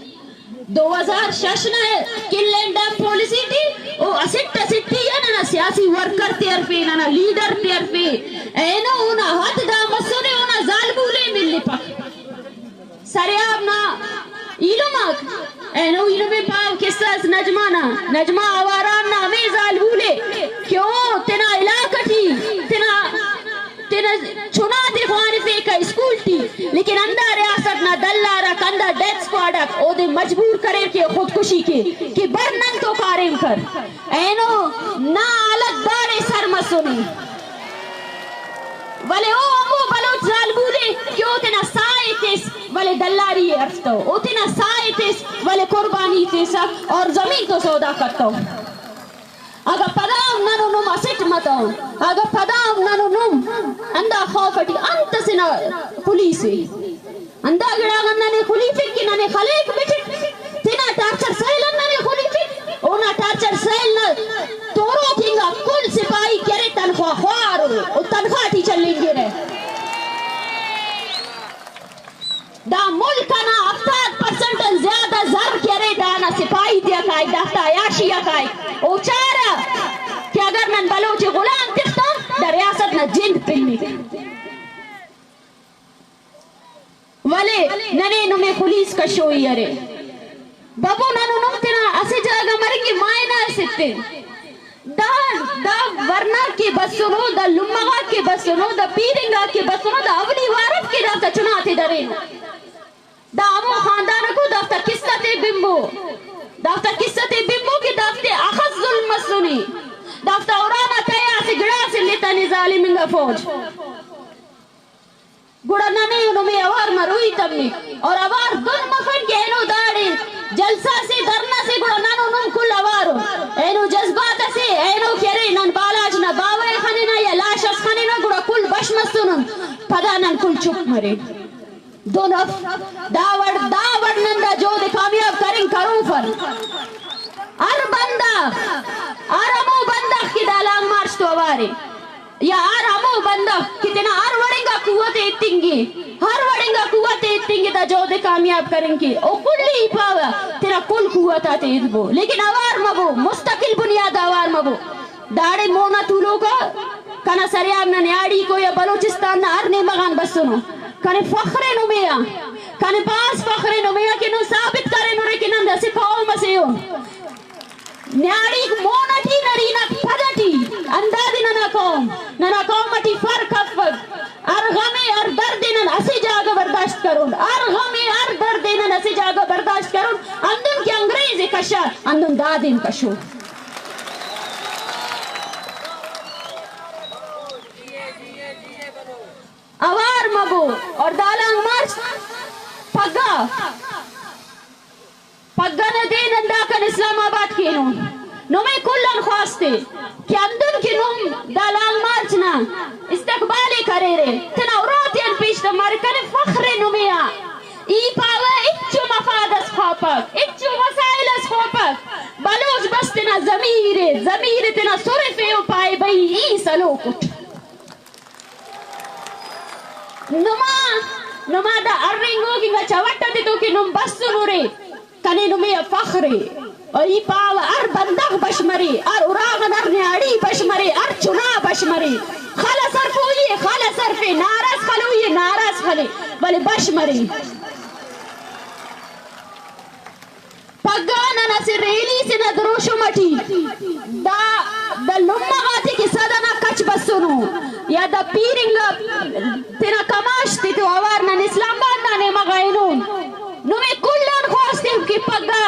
دو ہزار شش نا کل and of policy T O اسٹ اسٹ ٹی یا ننا سیاسی ورکر تے ہرفے، ننا لیڈر تے ہرفے، اینو اونا حد دا مسنے، اونا زالبولے ملپک۔ سریاب نا ایلم آک، اینو ایلم ء پاو قصہ اس نجمہ نا، نجمہ آواران نا ہمے زالبول ء کہ او تینا علاقہ ٹی تینا، تینا چنا تے خوانفیکہ اسکول ٹی، لیکن ہندا ریاست نا دلار آک، ہندا ڈیتھ اسکواڈ آک اودے مجبور کریر کہ خودکشی کے کہ بر نن تو کاریم کر۔ اینو نا حالت داڑے سر مسنے۔ ولے او ہمو بلوچ زالبول ء کہ او تینا ساہ ء تس ولے دلاری ء ہرفتو، او تینا ساہ ء تس ولے قربانی تسک اور زمین تو سودا کتو۔ اگہ پدا ہم نن و نم اسٹ متون، اگہ پدا ہم نن و نم ہندا خوف ٹی انت اسے نا خلیسے۔ ہندا گڑا غان ننے خلیفک کہ ننے خلیک بٹک، تینا ٹارچر سیل آن ننے خلیفک، اونا ٹارچر سیل نا توروک انگا کل سپاہی کہ ارے تنخواہ خوار ء، او تنخواہ ٹی چلینگرہ۔ دا ملک انا ہفتاد پرسنٹ آن زیادہ زر کہ ارے دانا سپاہی تیا کائک، دافتا عیاشی آ کائک۔ او چارہ کہ اگر نن بلوچ غلام تختون، دا ریاست نا جند پنک۔ ولے ننے نمے خلیس کشوئی ارے۔ ببو نن و نم تینا اسہ جاگہ مرے کہ مائنہ اس اتن۔ دا، دا ورنا کہ بسنو، دا لمہ غاک کہ بسنو، دا پیرنگ آک کہ بسنو، دا اولی وار اف کہ دافتا چنا تے درینو۔ دا ہمو خاندان اکو دافتا قصہ تے بنبو۔ دافتا قصہ تے بنبو کہ دافتے اخس ظلم مسنے۔ دافتا ارانا تیا اسہ گڑاسے لتنے ظالم انگا فوج۔ گڑا ننے و نمے اوار مروئی تمک اور اوار دن مفن کہ اینو داڑے جلسہ سے، دھرنا سے، گڑا نن و نم کل اوارو۔ اینو جذبات اسے، اینو کہ ارے نن بالاچ نا باوہ ء خننہ یا لاش اس خننہ، گڑا کل بش مسنن، پدا نن کل چپ مرین۔ دن اف، دا وڑ، دا وڑ نن دا جہد ء کامیاب کرین کروفن۔ ہر بندغ، ہر ہمو بندغ کہ دا لانگ مارچ تو اوارے، یا ہر ہمو بندغ کہ تینا ہر وڑ انگا قوت ایتنگے، ہر وڑ انگا قوت ایتنگے دا جہد کامیاب کرنگ کے، او کل ای پاوہ تینا کل قوت آتے ایت بو، لیکن اوار مبو، مستقل بنیاد اوار مبو۔ داڑے مونا تولوکا کنا سریاب نا نیاڑی کو یا بلوچستان نا ہر نیمغان بسنو۔ کنے فخر نمے آ، کنے باز فخر نمے آ کہ نو ثابت کرینرے کہ نن اسہ قوم اسے اون۔ نیاڑیک مون اٹی، نرینک پد اٹی، اندادے ننا قوم، ننا قوم اٹی فرق افک۔ ہر غم ء ہر درد ء نن اسہ جاگہ برداشت کرون، ہر غم ء ہر درد ء نن اسہ جاگہ برداشت کرون، ہندن کہ انگریز ء کشار، ہندن دادین کشو۔ اوار مبو اور دا لانگ مارچ پگہ پگہ نا دے نن داکان اسلام آباد کینون۔ نمے کل آن خواست ء کہ ہندن کہ نم دا لانگ مارچ نا استقبال ء کریرے، تینا اراتے آن پیش تمارے، کنے فخر ء نمے آ۔ ای پاوہ ہچو مفاد اس خواپک، ہچو وسائل اس خواپک، بلوچ بس تینا ضمیر ء، ضمیر ء تینا سرفے و پائے بھئی ای سلوک اٹ۔ نما، نما دا ہر رنگوک انگا چوٹ آتے تو کہ نم بسنرے، کنے نمے آ فخر ء۔ اور ای پاوہ ہر بندغ بش مرے، ہر اراغان ہر نیاڑی بش مرے، ہر چنا بش مرے۔ خل سرفوئی ء، خل سرفے، ناراض خلوئی ء، ناراض خلے، بلے بش مرے۔ پگہ نن اسہ ریلی سے نا دروشم اٹی دا، دا لمہ غاتے کہ سد انا کچ بسنو یا دا پیر انگا تینا کماش تے تو اوار نن اسلام آباد نا نیمہ غا ہنون۔ نمے کل آن خواست ء کہ پگہ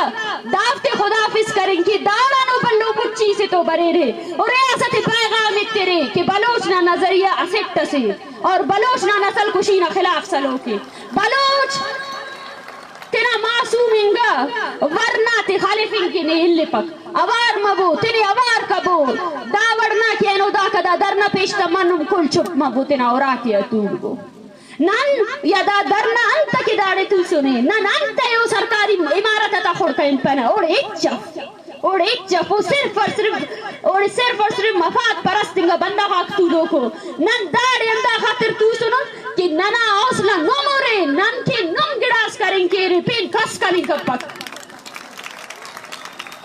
دافتے خداحافظ کرین کہ داڑانو بھلو مچی سے تو بریرے و ریاست ء پیغام ایترے کہ بلوچ نا نظریہ اسٹ اسے اور بلوچ نا نسل کشی نا خلاف سلوک ء۔ بلوچ تینا معصوم انگا ورنا تے خلفنگ کنے الپک۔ اوار مبو، تینے اوار کبو۔ دا وڑنا کہ اینو داکا دا دھرنا پیش تما نم کل چپ مبو، تینا اراتے آ توڑ بو۔ نن یا دا دھرنا انت کہ داڑے توسنے، نن انت ء او سرکاری عمارت آتا خڑکا ہنپنہ، اوڑے ہچ اف۔ اوڑے ہچ اف، او صرف اور صرف، اوڑے صرف اور صرف مفاد پرست انگا بندغ آک تولوکو۔ نن داڑے ہندا خاطر توسنن کہ ننا حوصلہ نم ارے، نن کہ نم گڑاس کرین کیرے، پین کس کننگ کپک۔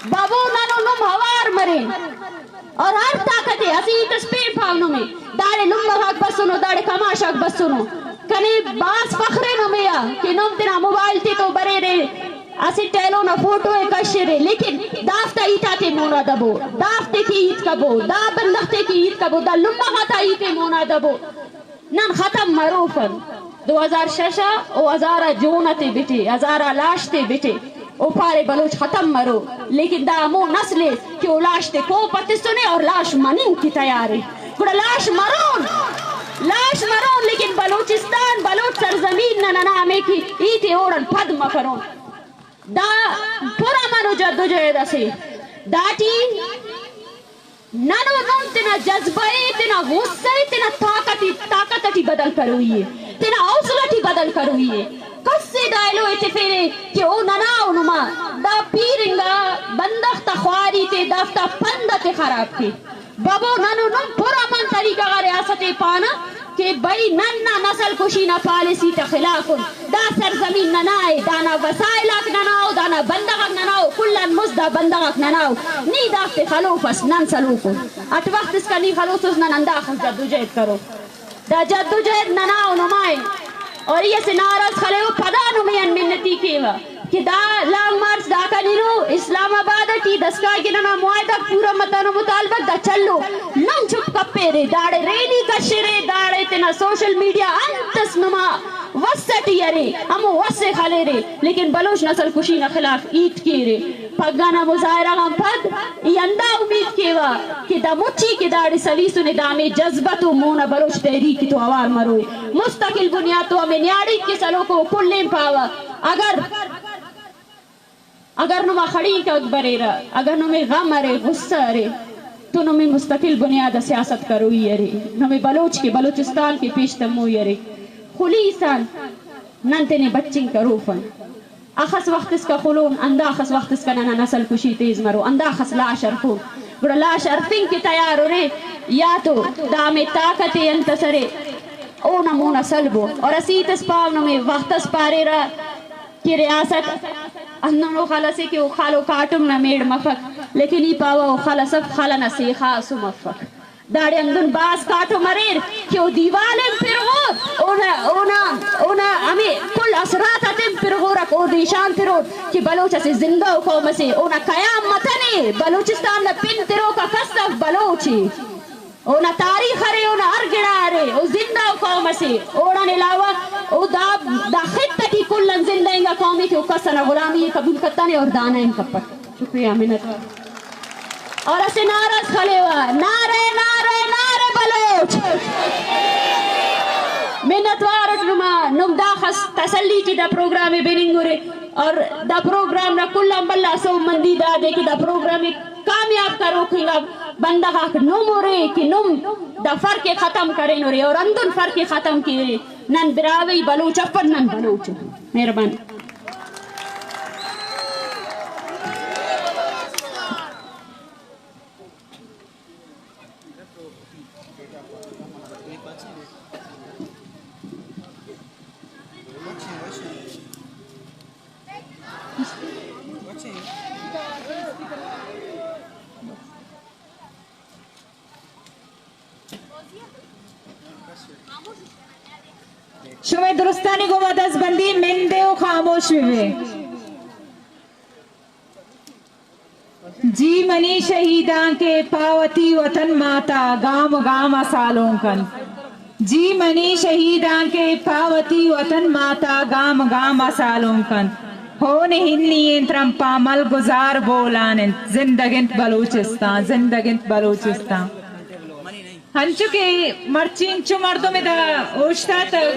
بابو نن و نم ہوار مرین اور ہر طاقت ء اسہ ہیت اس پین پاو نمے۔ داڑے لمہ غاک بسنو، داڑے کماش آک بسنو۔ کنے باز فخر ء نمے آ کہ نم تینا موبائل تے تو بریرے، اسٹ ایلو نا فوٹو ء کشرے، لیکن دافتا ہیت آتے مونا دبو، دافتے کہ ہیت کبو، دا بندغ تے کہ ہیت کبو، دا لمہ غاتا ہیت ء مونا دبو۔ نن ختم مروفن۔ دو ہزار شش آ او ہزار آ جون تے بٹے، ہزار آ لاش تے بٹے، او پارے بلوچ ختم مرو، لیکن دا ہمو نسل ء کہ او لاش تے کوپہ تسنے اور لاش مننگ کہ تیار ء۔ گڑا لاش مرون، لاش مرون، لیکن بلوچستان، بلوچ سرزمین نا ننا ہمے کہ ہیت ء اوڑان پد مفرون۔ دا پرامن و جدوجہد اسے۔ داٹی نن و نم تینا جذبہ ء، تینا غصہ ء، تینا طاقت ء، طاقت اٹی بدل کروئی ء، تینا حوصلہ ٹی بدل کروئی ء۔ کس ء دا ایلو ء تفینے کہ او ننا و نما دا پیر انگا بندغ تا خواری تے، دافتا پند تے خراب کے۔ بابو نن و نم پر امن طریقہ غا ریاست ء پانہ۔ کہ بھئی نن نا نسل کشی نا پالیسی تا خلاف ان۔ دا سرزمین ننا ء، دانا وسائل آک ننا ء، دانا بندغ آک ننا ء، کل آن مست دا بندغ آک ننا ء۔ نی دافتے خلوفس، نن سلوک ان۔ اٹ وخت اسکا نی خلوسس، نن ہنداخس جدوجہد کرو۔ دا جدوجہد ننا ء نما ء۔ اور ای اسہ نعرہ اس خلیو، پدا نمے آن منتی کیوہ۔ کہ دا لانگ مارچ داکان ہنو اسلام آباد ٹی دسکان کہ ننا معاہدہ پورا متانو مطالبہ دا چلو، نم چپ کپیرے، داڑے ریلی کشرے، داڑے تینا سوشل میڈیا انت اس نما وس ٹی ارے، ہمو وس ء خلیرے، لیکن بلوچ نسل کشی نا خلاف ہیت کیرے۔ پگہ نا مظاہرہ غان پد ای ہندا امید کیوہ کہ دا مچی کہ داڑے سلیسنے دامے جذبہ تو مونا بلوچ تحریک تو اوار مروئے۔ مستقل بنیاد تو ہمے نیاڑیک کہ سلوکو کلیں پاوہ۔ اگر اگر نما خڑینکاک بریرہ، اگہ نمے غم ارے، غصہ ارے، تو نمے مستقل بنیاد آ سیاست کروئی ارے، نمے بلوچ کے، بلوچستان کے پیش تموئی ارے۔ خلیسان نن تینے بچنگ کروفن۔ اخس وخت اسکا خلون، ہندا اخس وخت اسکا ننا نسل کشی تیز مرو، ہندا اخس لاش ہرفون۔ گڑا لاش ارفنگ کہ تیار ارے، یا تو دامے طاقت انت سرے، او نمونہ سلبو۔ اور اسیت اس پاو نمے وخت اس پاریرا کہ ریاست اندنو خلسے کہ او خل و کاٹم نہ میڑ مفک، لیکن ای پاوا او خلسف خلنا سیخا سو مفک۔ داڑے اندن باز کاٹم اریر کہ او دیوال انت پرغور، اونا، اونا، اونا ہمے کل اثرات اتنت پرغورک، او دیشان ترور کہ بلوچ اسے زندہ و قوم اسے، اونا قیام متنے، بلوچستان نا پن تروکا کس اف بلوچے۔ اونا تاریخ ارے، اونا ہر گڑا ارے، او زندہ و قوم اسے۔ اوڑان علاوہ او دا، دا خطہ ٹی کلن زندہ انگا قومے کہ او کس انا غلامی قبول کتنے اور دانا ہم کپک۔ شکریہ، منت وار۔ اور اسہ نعرہ اس خلیوہ، نعرہ، نعرہ، نعرہ بلوچ۔ منت وار اٹ نما، نم داخس تسلی ٹی دا پروگرام ء بننگرے اور دا پروگرام نا کل آن بھلا سوب مندی دادے کہ دا پروگرام ء کامیاب کروک انگا بندغ آک نم ارے کہ نم دا فرق ء ختم کرینرے اور ہندن فرق ء ختم کیرے۔ نن براہوئی بلوچ افن، نن بلوچ ان۔ مہربانی۔ شمئے درستانی گوما دست بندی، مندے و خاموش ببے۔ جی منی شہیداں کہ پہ وتی وطن ماتا گام گام ء سالونک انت۔ جی منی شہیداں کہ پہ وتی وطن ماتا گام گام ء سالونک انت۔ ہون ہنی انت ترمپاں ملگزار بولان انت۔ زندگ انت بلوچستان، زندگ انت بلوچستان۔ انچو کہ مرچی انچو مردم ادا اوشتاتگ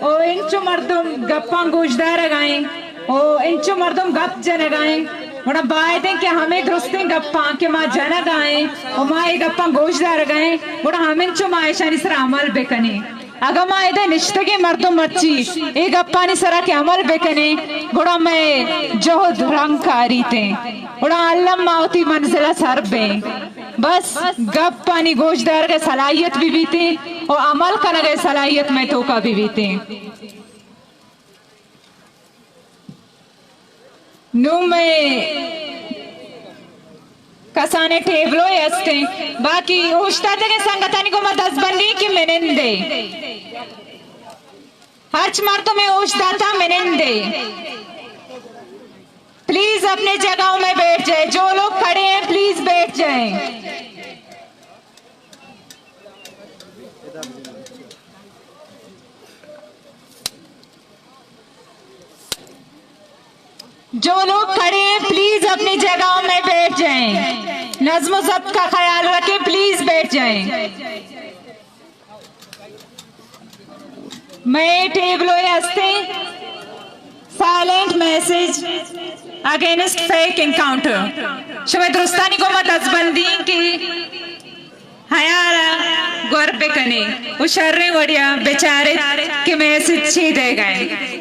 و انچو مردم گپاں گوشدارگا انت و انچو مردم گپ جنگا انت، گڑا باید انت کہ ہمے درستیں گپاں کہ ما جنگا ایں و ما اے گپاں گوشدارگا ایں، گڑا ہمنچو ما ایشانی سرا عمل بکنیں۔ اگاں ما ادا نشتگیں مردم مرچی اے گپانی سرا کہ عمل بکنیں، گڑا مئے جہد رنگ کاریت انت، گڑا الم ما وتی منزل ء سر بیں۔ بس گپانی گوشدارگ ء صلاحیت بہ بیتیں و عمل کنگ ء صلاحیت مئے توکا بہ بیتیں۔ نوں مئے کسانیں ٹیبلوئے استیں، باقی اوشتاتگیں سنگتانی گوما دزبندی کہ منندے۔ ہرچ مردمے اوشتاتا منندے۔ پلیز اپنے جگہوں میں بیٹھ جائیں، جو لوگ کھڑے ہیں پلیز بیٹھ جائیں۔ جو لوگ کھڑے ہیں پلیز اپنی جگہوں میں بیٹھ جائیں، نظم و ضبط کا خیال رکھیں، پلیز بیٹھ جائیں۔ مئے ٹیبلوئے ہستیں silent message against fake encounter. شمئے درستانی گوما دزبندی کہ ہیالا گور بکنے و شریں وڑیا بچارت کہ میسج چی دیگا انت۔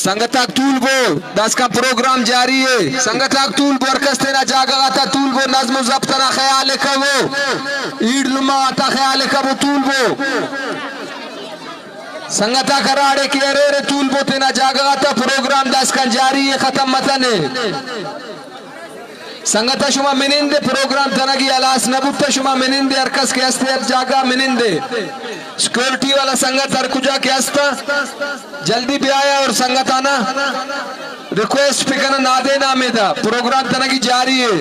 سنگتاک تول بو، داسکان پروگرام جاری اے۔ سنگتاک تول بو، ہر کس تینا جاگہ غاتا تول بو، نظم و ضبط انا خیال کبو، ایڈ لما غاتا خیال کبو، تول بو۔ سنگتاک ہراڑے کہ اریرے تول بو، تینا جاگہ غاتا، پروگرام داسکان جاری اے، ختم متنے۔ سنگت شما منندے، پروگرام تنگی ہلاس نہ بوتا، شما منندے، ہر کس کہ ہستے ہر جاگہ منندے۔ سیکورٹی والا سنگت ہر کجا کہ ہستا، جلدی بیایا اور سنگتانا ریکویسٹ پہ کنا نادے نامے دا، پروگرام تنگی جاری اے۔